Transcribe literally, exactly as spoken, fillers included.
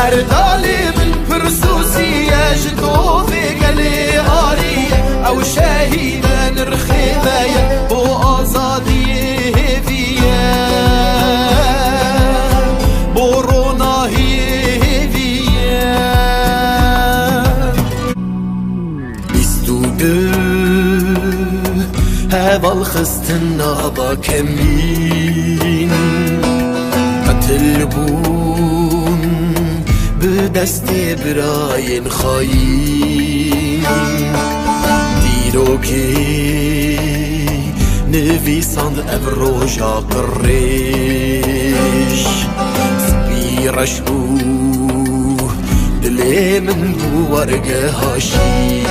Derdalê min pirsûsî ye, ji tovê gelê arî ye. Ew şehîd e, nirxê me ye, bo azadiyê hêvî ye, bo ronahiyê hêvî ye. Bîst û du heval xistin nava kemîn, qetil bûn bi destê birayên xayîn. Dîrokê nivîsand ev roja qirêj, spî reş bû dilê min bû wergeha şîn.